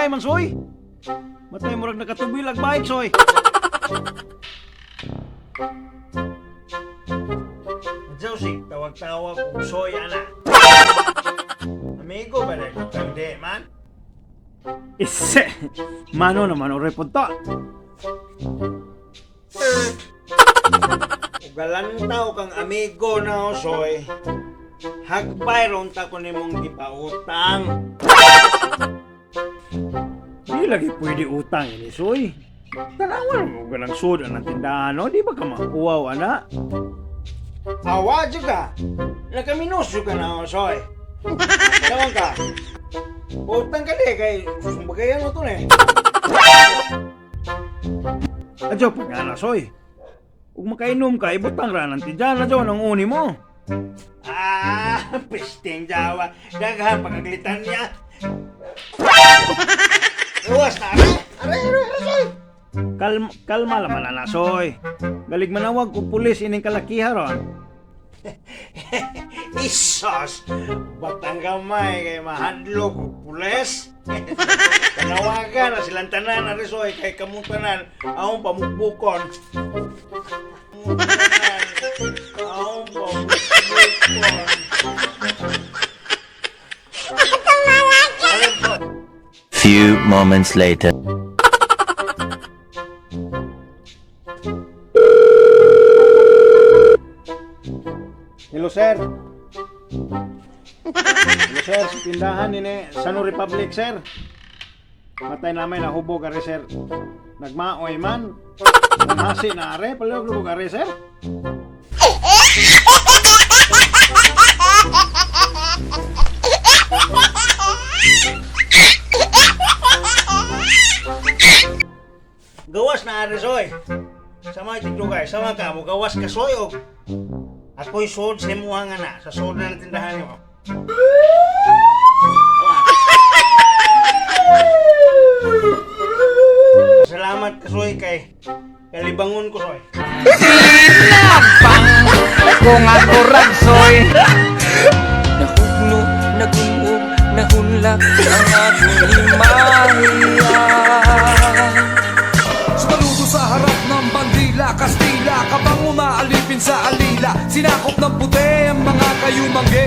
Dugay man, soy. Matay murag nakatubil ag bike, soy. Joseph, tawag-tawag kong soy, ana. Amigo ba na di man? Isse. Mano naman oray punta. Ugalantaw kang amigo na soy. Hagbay ron ta ko nimong gipautang. Di lagi pwede utang ini, soy. Tanawan mo ka ng sud ang tindahan, no? Di ba ka makuwaw, ana? Awa jud ka. Nakaminos jud ka na soy. Tawag ka. Utang ka di kay sumbagayan mo to ni. Adyo pag nga na, soy. Ug makainom ka, ibutang ra ng tidyan. Adyo, anong uni mo? Ah, pisting jawa. Daghan pagaglitan niya. Luwas na, are! Are, are, are, soy! Kalma, kalma laman na, soy. Galig manawag kung pulis ining kalakiha ron. Isos! Batang gamay kay mahadlok og pulis. Panawagan na silang tanan are soy kay kamong tanan ahong pamukbukon. Kamong tanan, ahong pamukbukon. Few moments later. Hello, sir. Hello, sir. Sa tindahan nini, Sano Republic, sir. Matay namin nahubog, are, sir. Nagmaoy man. Namasi na, are. Palihog lubog, are, sir. Gawas na are soy. Sama tigdugay, sama ka mo gawas ka soy og ako'y sod sa imuha nga na sa sod na ng tindahan nimo. Awa. Salamat ka soy kay kalibangon ko soy. Sinapang kung ako ragsoy. Nahugno, nagunob, nahunlak ang atong himahiya. Sumaludo sa harap ng bandila, Kastila, kabang umaalipin sa alila. Sinakop ng puti ang mga kayumanggi.